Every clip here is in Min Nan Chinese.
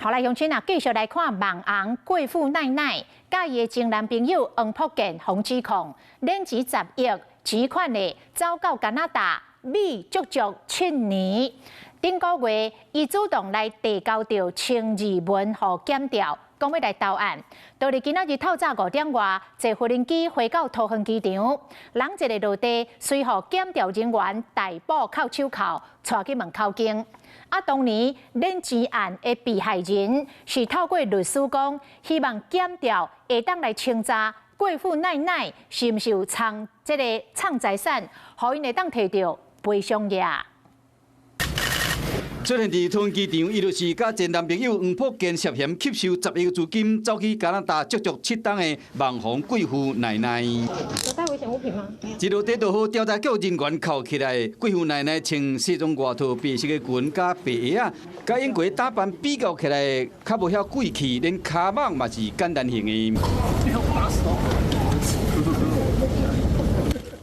好來，鄉親啊，繼續來看網紅貴婦奈奈，佮伊的前男朋友黃璞建予指控，輾錢10億錢款的走到加拿大，閈足足7年。頂個月，伊主動來遞交著千字文予檢調，講欲來投案。到佇今仔日透早5點外，坐無人機飛到桃園機場，人一个落地，隨予檢調人員逮捕銬手銬，帶去問口供。啊，當年輾錢案的被害人是透過律師講，希望檢調會當來清查貴婦奈奈是毋是有藏這个藏財產，予𪜶會當提著賠償額。出現佇桃園機場，伊就是佮前男朋友黃璞建涉嫌吸收10億資金，走去加拿大足足7冬的網紅貴婦奈奈。有帶危險物品嗎？一落地就予調查局人員銬起來，貴婦奈奈穿西裝外套、白色的裙佮白鞋仔，佮永國打扮比較起來，較無遐貴氣，連跤蠓嘛是簡單型的。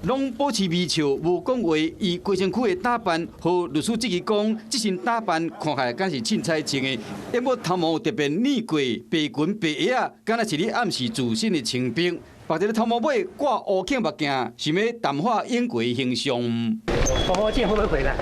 攏保持微笑，無講話。伊規身軀的打扮，予律師質疑講，這身打扮看起來敢是凊彩穿的。毋過頭毛特別染過，白裙白鞋仔，敢若是咧暗示自身的清白。縛佇咧頭毛尾掛烏框目鏡，想欲淡化永國形象。黃璞建會不會回來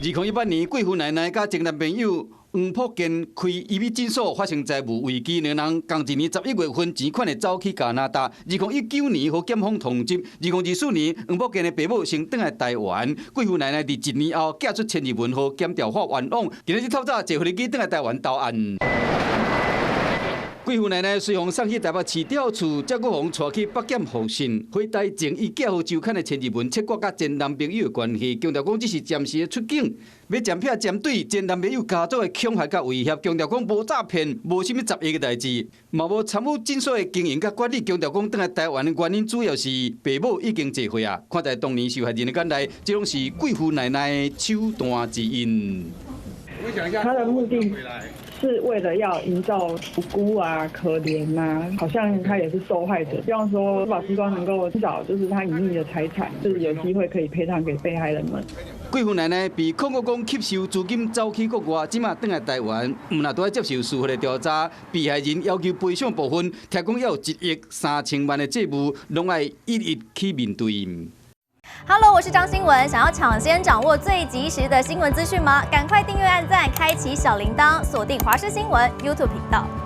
？2018年，貴婦奶奶佮前男朋友黃璞建開醫美診所發生財務危機，兩人仝一年11月份錢款的走去加拿大。2019年予檢方通緝。2024年，黃璞建的爸母先轉來台灣。貴婦奶奶佇一年後寄出千字文，予檢調發冤枉。今仔日透早坐飛機轉來台灣投案。貴婦奶奶隨予送去台北市調處，才閣予帶去北檢複訊。回台前，伊寄予周刊的千字文，切割佮前男朋友的關係，強調講這是暫時的出境，欲針撇針對前男朋友家族的恐嚇佮威脅，強調講無詐騙，無啥物10億的代誌，嘛無參與診所的經營佮管理，強調講轉來台灣的原因主要是爸母已經濟歲啊。看在當年受害人的眼內，這攏是貴婦奶奶手段之一。他的目的是為了要營造無辜啊、可憐啊，好像他也是受害者，希望說司法機關能夠找就是他隱匿的財產，就是有機會可以賠償給被害人們。貴婦奶奶被控告講吸收資金走去國外，這馬轉來台灣，毋但都愛接受司法的調查。被害人要求賠償部分，聽講要有1億3千萬的債務，攏愛一一去面對。 Hello，我是張新聞。想要搶先掌握最及時的新聞資訊嗎？趕快訂閱、按讚、開啟小鈴鐺，鎖定華視新聞 YouTube 頻道。